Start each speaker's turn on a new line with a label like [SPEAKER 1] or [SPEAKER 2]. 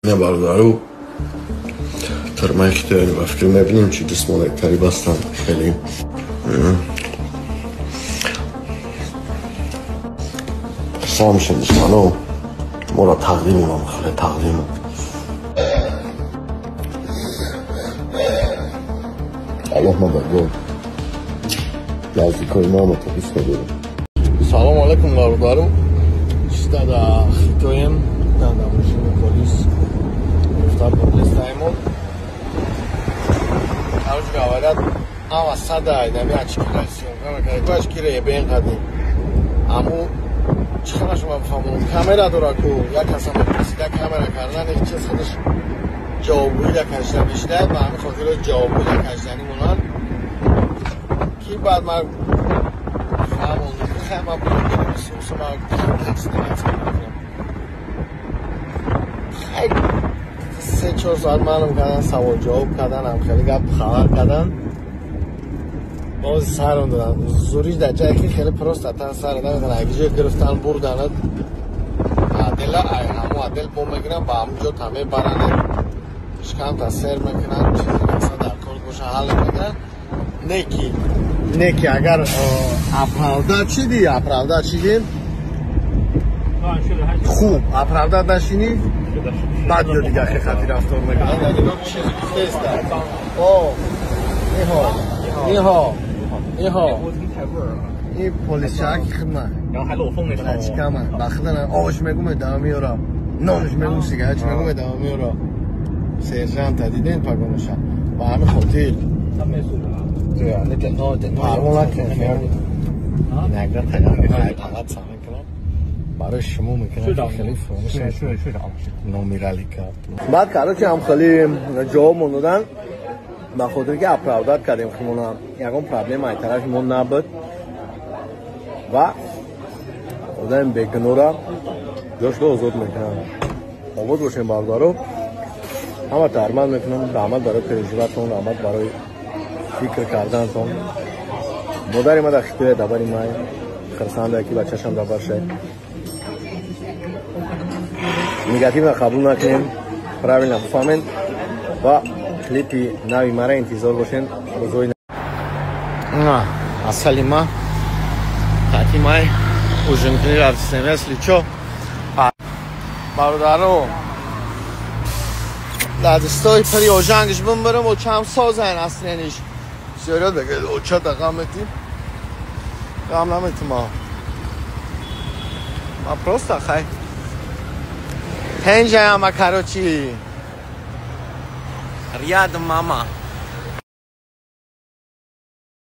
[SPEAKER 1] Бародару тюрьмаи Хитои ба фикр мебинем, чи ҷисмон кариб ҳастанд хеле. Сам мешем душмано моро тақдимонам хеле тақдимон. Аллоҳ мададгор. Наздикои мо ҳама дӯст медорем. Салом алайкум бародару. Чиста да Хитоем, да мошини полис. Гирифтар бурдестаимон. Короче говорят, ама сада нами очкира съёмка мекард. Ку очкира ебен қадим. Аму чӣ хела шума бифаҳмонам? Камера дора ку, як каса мепурсида камера кардан, ҳеҷ чиз худаш ҷавобгӯида кашида мешида, ба ҳамин хотир ҷавобгӯида кашидани монанд. Ки баъд ман фаҳмондам, хай ман ман мекунам. Хай 3-4 соат маълум кардан, савол ҷавоб кардан, ҳам хеле гап хабар кардан. Боз сарон додам. Зуриш дар ҷае ки хеле просто тан сар наметавонад. Як ҷое гирифтан бурданат адела ай ҳамун адел бо мегиранд, ба ҳамун ҷо та мебаранд, шикамта сер мекунанд, чизе мақсад дар кор боша ҳал мекунанд. Не ки агар оправдать шидӣ, оправдать шидӣ, хуб оправдать нашинӣ, баъд ё дигар хати рафтор мекунанд. Чизи гуфтеста. О, ниҳо, ниҳо, ниҳо. Ин полисчаки хидма. Чикама, ба хидма овош мегум медама меёрам. Нонш мегум, сигаретш мегум медама меёрам. Сержанта диден погонаша. Ба ҳамин хотир. Парво накунед. Иногда талаб мекунам. Барои шумо мекунам хеле фаромӯш номирали кард. Баъд короче ҳам хеле ҷавобмон додан ба хотире ки оправдать кардем худмона, ягон проблема ай тарафи мо набуд ва одами бегунора ҷошро озод мекунам. Обод бошем бародаро. Ҳама таҳрмат мекунам. Раҳмат барои переживатон, раҳмат барои фикр карданатон. Модари ма дар Хитоя дабари май хирсанда ки бачашам дабар шад. Негативно қабул накунем, правильно бифаҳмем ва клипи нави мара интизор бошен рӯзҳои асали ма тати май ужин кунӣ рафтем, если чо. Бародаро, дар дастои пари ожангш бимбарам, очам созан асланиш. Бисёриёт мегӯяд очата ғам метӣ. Ғам наметӣ ма. Ма просто хай. Тенҷаяма короче. Рядом мама.